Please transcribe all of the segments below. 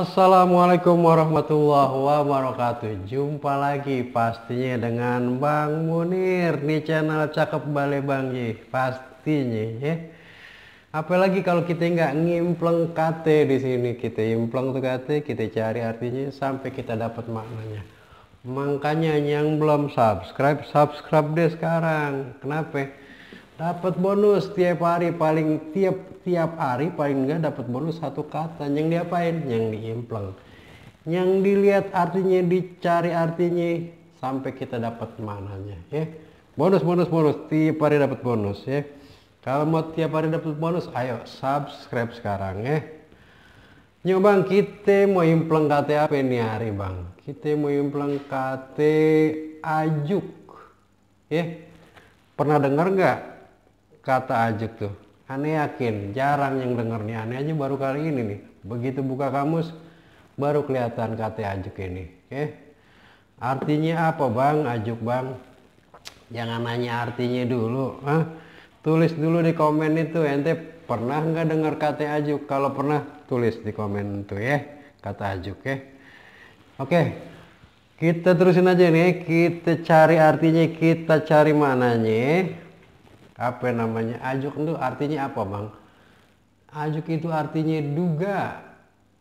Assalamualaikum warahmatullahi wabarakatuh. Jumpa lagi pastinya dengan Bang Munir di channel Cakep Bale Bang Ji. Pastinya ya. Apalagi kalau kita nggak ngimpleng KT di sini, kita impleng tuh KT, kita cari artinya sampai kita dapat maknanya. Makanya yang belum subscribe, subscribe deh sekarang. Kenapa? Dapat bonus tiap hari, paling tiap hari paling enggak dapat bonus satu kata. Yang diapain? Yang diimpleng, yang dilihat artinya, dicari artinya sampai kita dapat mananya ya. Bonus tiap hari dapat bonus ya. Kalau mau tiap hari dapat bonus, ayo subscribe sekarang ya. Yuk bang, kita mau impleng KT apa ini hari bang? Kita mau impleng KT ajuk ya. Pernah dengar nggak kata ajuk tuh? Aneh yakin jarang yang denger nih, aneh aja baru kali ini nih. Begitu buka kamus baru kelihatan kata ajuk ini. Artinya apa bang ajuk bang? Jangan nanya artinya dulu, tulis dulu di komen itu, ente pernah nggak dengar kata ajuk? Kalau pernah tulis di komen tuh ya, kata ajuk ya. Oke, kita terusin aja nih, kita cari artinya, kita cari mananya. Apa namanya ajuk itu artinya apa bang? Ajuk itu artinya duga,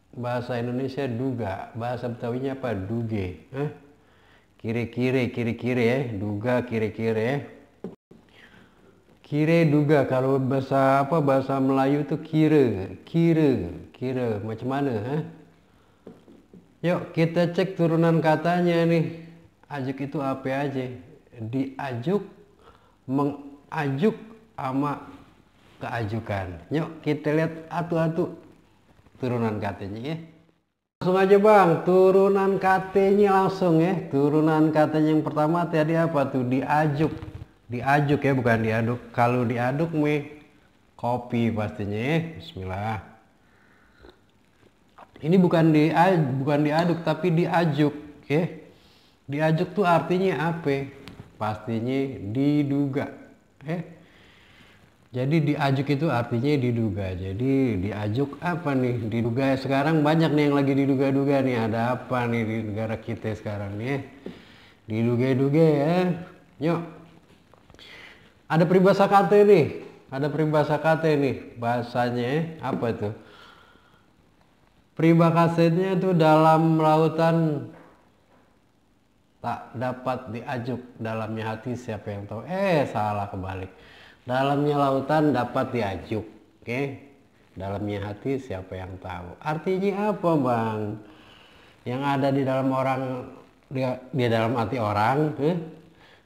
bahasa Indonesia duga, bahasa Betawinya apa? Duge. Kire-kire ya, duga kire-kire ya. Kire duga, kalau bahasa apa, bahasa Melayu itu kire macam mana? Yuk kita cek turunan katanya nih. Ajuk itu apa aja? Diajuk, mengajuk, sama keajukan. Yuk kita lihat atu-atu turunan katanya ya. Langsung aja bang, turunan katanya langsung ya. Turunan katanya yang pertama tadi apa tuh? Diajuk. Diajuk ya, bukan diaduk. Kalau diaduk kopi pastinya ya. Bismillah. Ini bukan diaduk tapi diajuk ya. Diajuk tuh artinya apa? Pastinya diduga ya. Jadi diajuk itu artinya diduga. Jadi diajuk apa nih? Diduga. Sekarang banyak nih yang lagi diduga-duga nih. Ada apa nih di negara kita sekarang nih? Diduga-duga ya. Yuk. Ada peribahasa kata nih. Ada peribahasa kata nih. Bahasanya apa itu? Peribahasanya itu dalam lautan tak dapat diajuk, dalamnya hati siapa yang tahu. Salah kebalik. Dalamnya lautan dapat diajuk, oke? Dalamnya hati siapa yang tahu. Artinya apa bang? Yang ada di dalam orang, di dalam hati orang,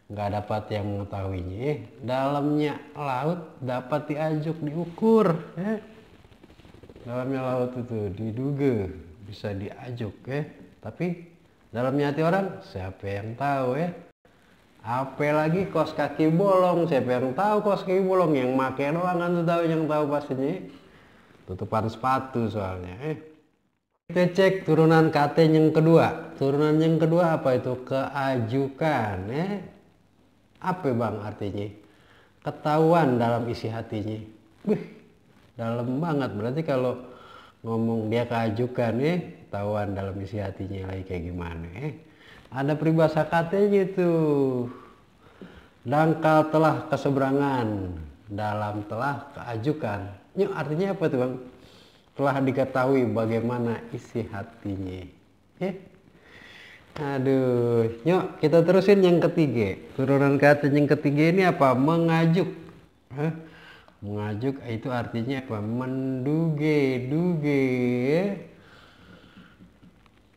nggak dapat yang mengetahuinya. Dalamnya laut dapat diajuk, diukur. Dalamnya laut itu diduga, bisa diajuk tapi dalamnya hati orang siapa yang tahu ya. Apalagi kos kaki bolong, siapa yang tahu kos kaki bolong? Yang make doang kan tuh tahu, yang tahu pastinya tutupan sepatu soalnya. Kita cek turunan KT yang kedua. Turunan yang kedua apa itu? Keajukan apa bang artinya? Ketahuan dalam isi hatinya. Dalam banget, berarti kalau ngomong dia keajukan ketahuan dalam isi hatinya lagi kayak gimana. Ada peribahasa katanya tuh, dangkal telah keseberangan, dalam telah keajukan. Yuk artinya apa tuh bang? Telah diketahui bagaimana isi hatinya. Aduh, yuk kita terusin yang ketiga. Turunan kata yang ketiga ini apa? Mengajuk. Mengajuk itu artinya apa? Menduga-duga.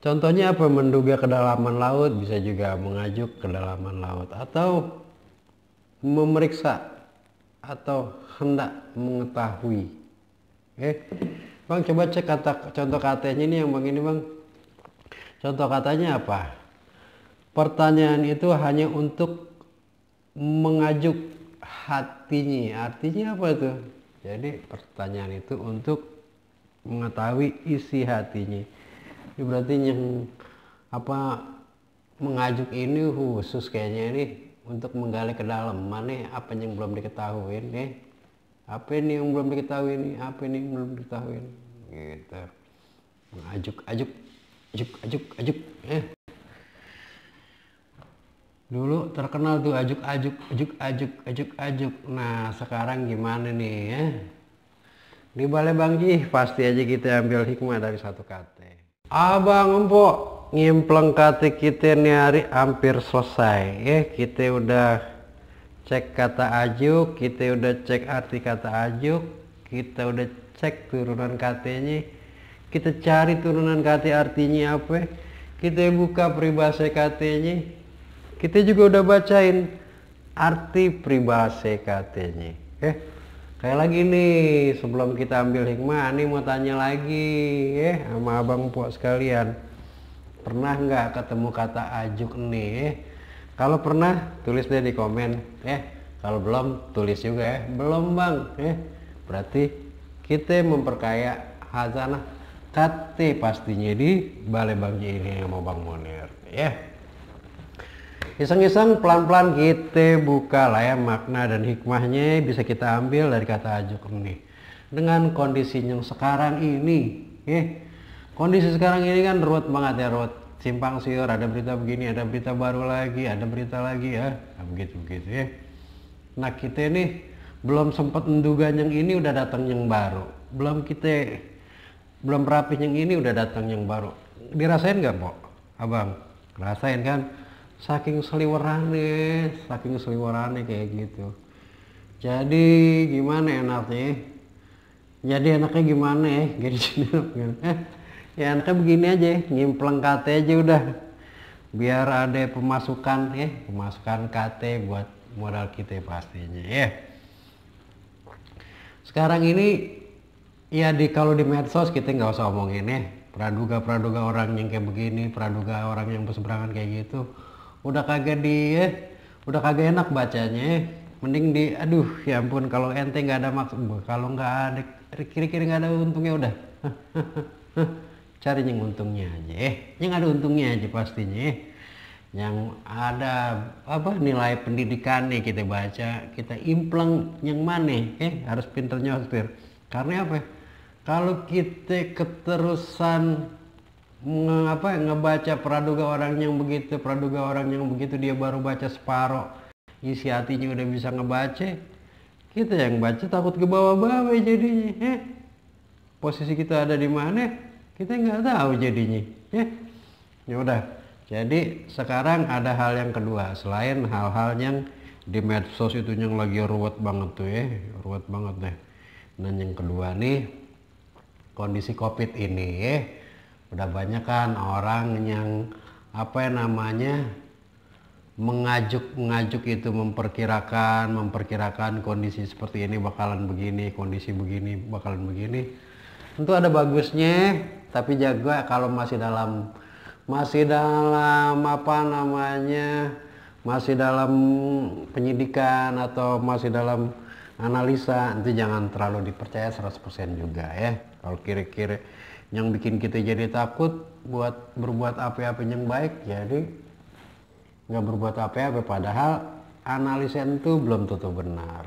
Contohnya apa? Menduga kedalaman laut, bisa juga mengajuk kedalaman laut, atau memeriksa, atau hendak mengetahui. Bang coba cek contoh katanya ini yang bang ini bang. Contoh katanya apa? Pertanyaan itu hanya untuk mengajuk hatinya. Artinya apa tuh? Jadi pertanyaan itu untuk mengetahui isi hatinya. Ini berarti yang apa, mengajuk ini khusus kayaknya nih untuk menggali ke dalam mana apa yang belum diketahui apa ini yang belum diketahui, apa ini yang belum diketahui gitu. Ajuk, ajuk, ajuk, ajuk, ajuk. Dulu terkenal tuh ajuk, ajuk, ajuk, ajuk, ajuk, ajuk. Nah sekarang gimana nih ya? Di Balai Bang Ji pasti aja kita ambil hikmah dari satu kata. Abang empok ngimpleng kata kita nih hari hampir selesai ya. Kita udah cek kata ajuk, kita udah cek arti kata ajuk, kita udah cek turunan katanya, kita cari turunan kata artinya apa, kita buka peribahasa katanya, kita juga udah bacain arti peribahasa katanya. Kayak lagi nih, sebelum kita ambil hikmah, nih mau tanya lagi sama abang empok sekalian. Pernah nggak ketemu kata ajuk nih? Kalau pernah tulis deh di komen kalau belum tulis juga belum bang berarti kita memperkaya hazanah kate pastinya di Balai Bang Ji ini sama Bang Munir iseng-iseng pelan-pelan kita buka lah ya makna dan hikmahnya bisa kita ambil dari kata ajuk ini dengan kondisi yang sekarang ini kondisi sekarang ini kan ruwet banget ya, ruwet simpang siur, ada berita begini, ada berita baru lagi, ada berita lagi ya, nah, begitu ya. Nah kita ini belum sempat menduga yang ini udah datang yang baru, belum rapi yang ini udah datang yang baru. Dirasain nggak Pok? Abang, rasain kan? Saking seliwerannya kayak gitu. Jadi gimana enaknya? Jadi enaknya gimana ya? Ya enaknya begini aja, nyimpleng KT aja udah, biar ada pemasukan pemasukan KT buat modal kita pastinya Sekarang ini ya kalau di medsos kita nggak usah omongin praduga orang yang kayak begini, praduga orang yang berseberangan kayak gitu, udah kagak enak bacanya mending aduh ya ampun, kalau ente nggak ada maksud, kalau nggak ada kira-kira nggak ada untungnya udah cari yang untungnya aja yang ada untungnya aja pastinya yang ada nilai pendidikan nih kita baca, kita impleng yang mana harus pinter nyortir. Karena apa? Kalau kita keterusan ngebaca praduga orang yang begitu dia baru baca separoh isi hatinya udah bisa ngebaca, kita yang baca takut ke bawah-bawah jadinya posisi kita ada di mana kita nggak tahu jadinya ya udah. Jadi sekarang ada hal yang kedua selain hal-hal yang di medsos itu yang lagi ruwet banget tuh ruwet banget deh. Nah yang kedua nih kondisi COVID ini udah banyak kan orang yang mengajuk itu memperkirakan kondisi seperti ini bakalan begini, kondisi begini bakalan begini. Tentu ada bagusnya, tapi jaga kalau masih dalam penyidikan atau masih dalam analisa, nanti jangan terlalu dipercaya 100% juga Kalau kira-kira yang bikin kita jadi takut buat berbuat apa-apa yang baik, jadi nggak berbuat apa-apa, padahal analisa itu belum tentu benar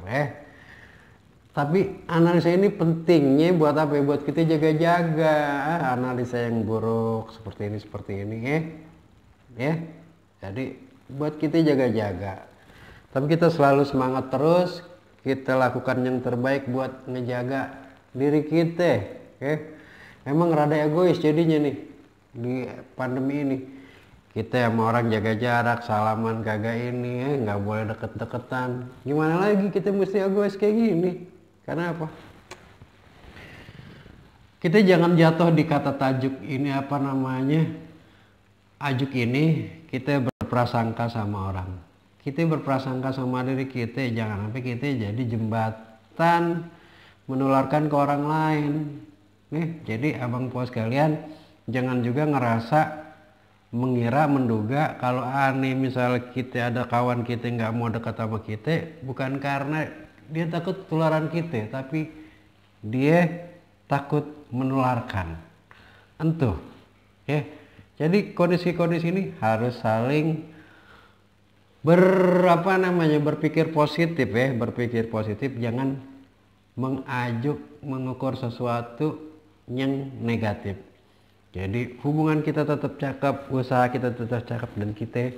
Tapi analisa ini pentingnya buat apa? Buat kita jaga-jaga analisa yang buruk seperti ini Jadi buat kita jaga-jaga. Tapi kita selalu semangat terus, kita lakukan yang terbaik buat ngejaga diri kita Emang rada egois jadinya nih di pandemi ini. Kita sama orang jaga jarak, salaman kagak ini nggak boleh deket-deketan. Gimana lagi kita mesti egois kayak gini? Karena apa? Kita jangan jatuh di kata tajuk ini ajuk ini kita berprasangka sama orang. Kita berprasangka sama diri kita, jangan sampai kita jadi jembatan menularkan ke orang lain. Jadi abang puas kalian jangan juga ngerasa menduga kalau misal kita ada kawan kita nggak mau dekat sama kita bukan karena dia takut tularan kita, tapi dia takut menularkan. Jadi kondisi-kondisi ini harus saling berpikir positif berpikir positif, jangan mengukur sesuatu yang negatif. Jadi hubungan kita tetap cakep, usaha kita tetap cakep, dan kita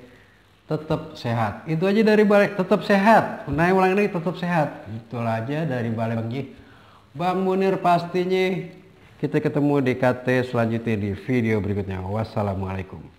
tetap sehat. Itu aja dari Balai, tetap sehat. Nah, ulang lagi, tetap sehat. Itulah aja dari Balai Bang Ji. Bang Munir pastinya. Kita ketemu di KT selanjutnya di video berikutnya. Wassalamualaikum.